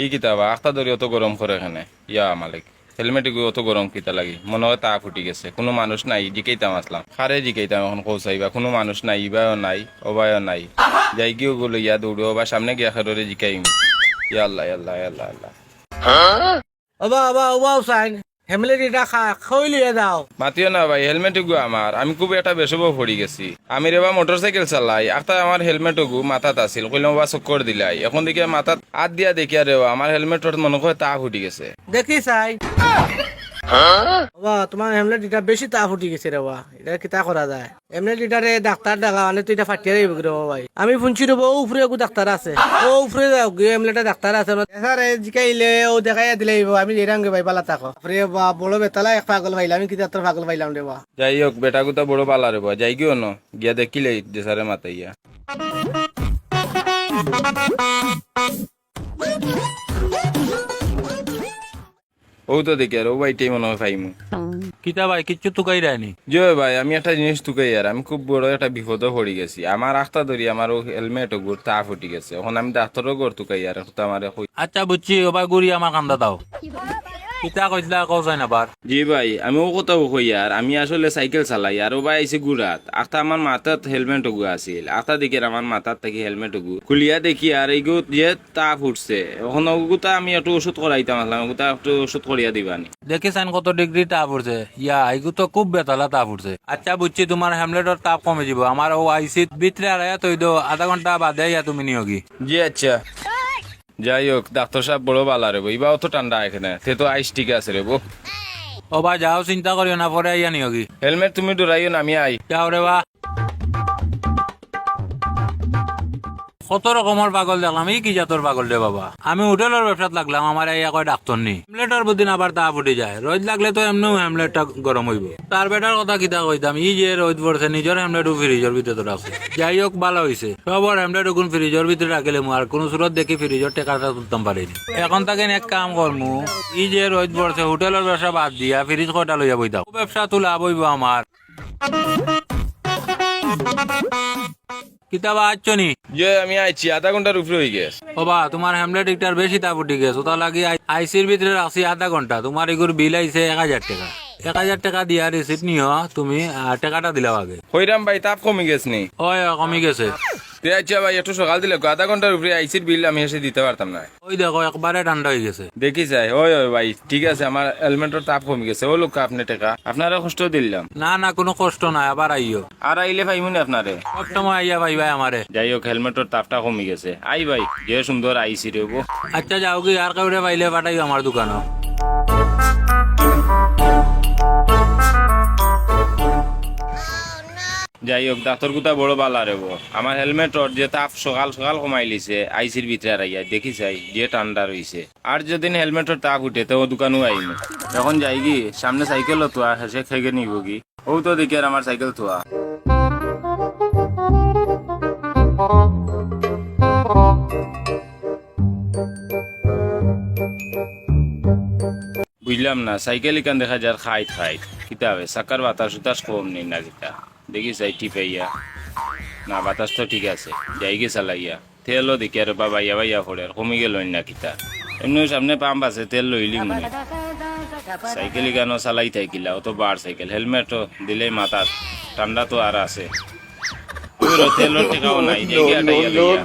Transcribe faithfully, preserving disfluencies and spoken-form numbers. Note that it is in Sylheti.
ই কিতা বা, আখতা ধরি অত গরম করে কেনে? ইয়া মালিক, হেলমেট ইগু অত গরম কিতা লাগি? মনো অয় তাপ উঠি গেছে। কুনু মানুষ নাই, জিকাইতাম আছলাম। কারে জিকাইতাম অখন কও চাইবা? কুনু মানুষ নাই, ইবায়ও নাই, ওবায়ও নাই। যাইগি ওগু লইয়া দৌড়ি, ওবা সামনে গিয়া কেউরে জিকাইমু। ইয়া আল্লাহ, ইয়া আল্লাহ, ইয়া আল্লাহ, আল্লাহ। ওবা, ওবা, ওবা হুসাইন, হেমলেট ইটা খা, খই লইয়া যাও। মাতিও না ভাই, হেলমেট ওগু আমার। আমি খুব একটা বেসবো পড়ি গেছি। আমি রেবা মোটরসাইকেল চালাই, আখতা আমার হেলমেট ওগু মাথাত আছিল, কইলাম ওবা চক্কর দিলাই। অখন দেখিয়ার মাথাত আত দিয়া দেখিয়ার রেবা, আমার হেলমেটর মনো অয় তাপ উঠি গেছে। দেখি চাই। ওবা, তুমার হেমলেট ইটা বেশি তাপ উঠি গেছে রেবা, ইটা কিতা করা যায়? এমনে ইটারে ডাক্তার ডাকা, মানে তো ইটা ফাটিয়া যাইবো গি রে ভাই। আমি হুনছি রে বা, অউ উপরে এগু ডাক্তার আছে। অউ উপরে যাও গি, এমনে একটা ডাক্তার আছে না। এসারে জিকাইলে অউ দেখাইয়া দিলে অইবো, আমি যাইরাম গি ভাই, বালা থাকো। বাপরে বাপ, বড় বেতালা এক পাগল পাইলাম, আমি কি জাতর পাগল পাইলাম রে বা। যাই হোক, বেটাগুতা বড় বালা রে বা, যাইগি অনো, গিয়া দেখিলাই যে স্যারে মাতাইয়া। অউ তো দেখিয়ার, অউ ভাইটাই মনো অয় পাইমু। কিতা ভাই, কিচ্ছু তুকাইরায় নি? জি অয় ভাই, আমি একটা জিনিস তুকাইয়ার, আমি খুব বড় একটা বিপদো পড়ি গেছি। আমার আখতা ধরি আমার অউ হেলমেট ওগুর তাপ উঠি গেছে। অখন আমি ডাক্তারর ঘর তুকাইয়ার, অখন তো আমারে কই। আচ্ছা বুঝছি, ওবা ঘুরি আমার কান্দাত আও। কিতা কইছলা, কও চাইন আবার। জি ভাই, আমি অউ কথাউ কইয়ার, আমি আসলে সাইকেল চালাই, আর ওবা আইছে ঘুরাত। আখতা আমার মাথাত হেলমেট ওগু আছিল, আখতা দেখিয়ার আমার মাথাত থাকি হেলমেট ওগু খুলিয়া দেখিয়ার ইগু যে তাপ উঠছে। অখন অগুতা আমি একটু ওষুধ করাইতাম আছলাম, অগুতা একটু ওষুধ করিয়া দিবা নি? দেখি চাইন কত ডিগ্রি তাপ উঠছে। ইয়া, ইগু তো খুব বেতালা তাপ উঠছে। আচ্ছা বুঝছি, তুমার হেমলেটর তাপ কমি যিবো। আমার অউ আইসির ভিতরে আড়াইয়া থই দেও, আধা ঘন্টা বাদে আইয়া তুমি নিওগি। জি আচ্ছা। যাই হোক, ডাক্তার সাব বড় বালা রে বা, ইবা অত ঠান্ডা এখানে, তে তো আইস ঠিক আছে রে বা। ওবা যাও, চিন্তা করিও না, পরে আইয়া নিওগি। হেলমেট তুমি ডরাইও না, আমি আই। যাও রে বা। কত রকমর পাগল দেখলাম, ই কি জাতর পাগল রে বাবা? আমি হোটেলর ব্যবসাত লাগলাম, আমারে আইয়া কয় ডাক্তার নি। হেমলেটর বুদিন আবার তাপ উঠি যায়, রইদ লাগলে তো এমনেউ হেমলেটটা গরম অইবো। তার বেটার কথা কিতা কইতাম, ই যে রইদ পড়ছে, নিজর হেমলেটও ফ্রিজর ভিতরে রাখছে। যাই হোক, বালা অইছে, সবর হেমলেট ওগুন ফ্রিজর ভিতরে রাখিলিমু, আর কুনু সুরত দেখি ফ্রিজর টেকাটা তুলতাম পারি নি। অখন থাকি এক কাম করমু, ই যে রইদ পড়ছে, হোটেলর ব্যবসা বাদ দিয়া ফ্রিজ কয়টা লইয়া বই থাকমু, ব্যবসা তুলা বইবো আমার। কিতা বা আইছো নি? জি, আমি আইছি, আধা ঘন্টার উপরে অই গেছে। ওবা, তুমার হেমলেট ইটার বেশি তাপ উঠি গেছে, অতার লাগি আই-, আইসির ভিতরে রাখছি আধা ঘন্টা। তুমার ইগুর বিল আইছে এক হাজার টেকা। এক হাজার টেকা দিয়া রিসিট নিও তুমি, আর টেকাটা দিলাও আগে। কইরাম ভাই, তাপ কমি গেছে নি? অয়, অয়, কমি গেছে। তে আচ্ছা ভাই, একটু সকাল দিলে কও, আধা ঘন্টার উপরে আইসির বিল আমি হেষে দিতাম পারতাম নায়। অউ দেখো, একবারে ঠান্ডা অই গেছে। দেখি চাই, অয়, অয় ভাই, ঠিক আছে, আমার হেলমেটর তাপ কমি গেছে। অউ লউক্কা আপনে টেকা, আপনারে কষ্ট দিলাম। না, না, কুনু কষ্ট নাই, আবার আইও। আর আইলে পাইমু নি আপনারে? সব সময় আইয়া পাইবায় আমারে। যাই হোক, হেলমেটর তাপটা কমি গেছে। আই ভাই, যে সুন্দর আইসি রে বা। আচ্ছা, যাওগি, আর কেউরে পাইলে পাঠাইও আমার দোকানো। যাই হোক, ডাক্তার গুতা বড় বালা রে বা। আমার হেলমেটর যে তাপ সকাল সকাল কমাইলিছে, আইসির ভিতরে আর আইয়া দেখি চাই যে ঠান্ডা রইছে। আর যেদিন হেলমেটর তাপ উঠে, তে অউ দোকানো আইমু। অখন যাইগি, সামনে সাইকেল থুয়া, হেষে খেগে নিবোগি। অউ তো দেখিয়ার আমার সাইকেল থুয়া। বুঝলাম না, সাইকেল ইখান দেখা যার খাইত খাইত। কিতা অয়, চাকার বাতাস উতাস কম নি না কিতা? দেখি চাই টিপাইয়া। না, বাতাস তো ঠিক আছে। যাইগি চালাইয়া। তেলও দেখিয়ার বা বাইয়া বাইয়া পড়ের, কমি গেলো না কিতা? এমনেও সামনে পাম্প আছে, তেল লইলিমু নে। সাইকেল ইখানও চালাইতায় কিলা, অত বার সাইকেল, হেলমেটও দিলে মাথাত, ঠান্ডা তো আর আছে। দূর, তেলর টেকাও নাই, যাইগি আটাইয়া লইয়া।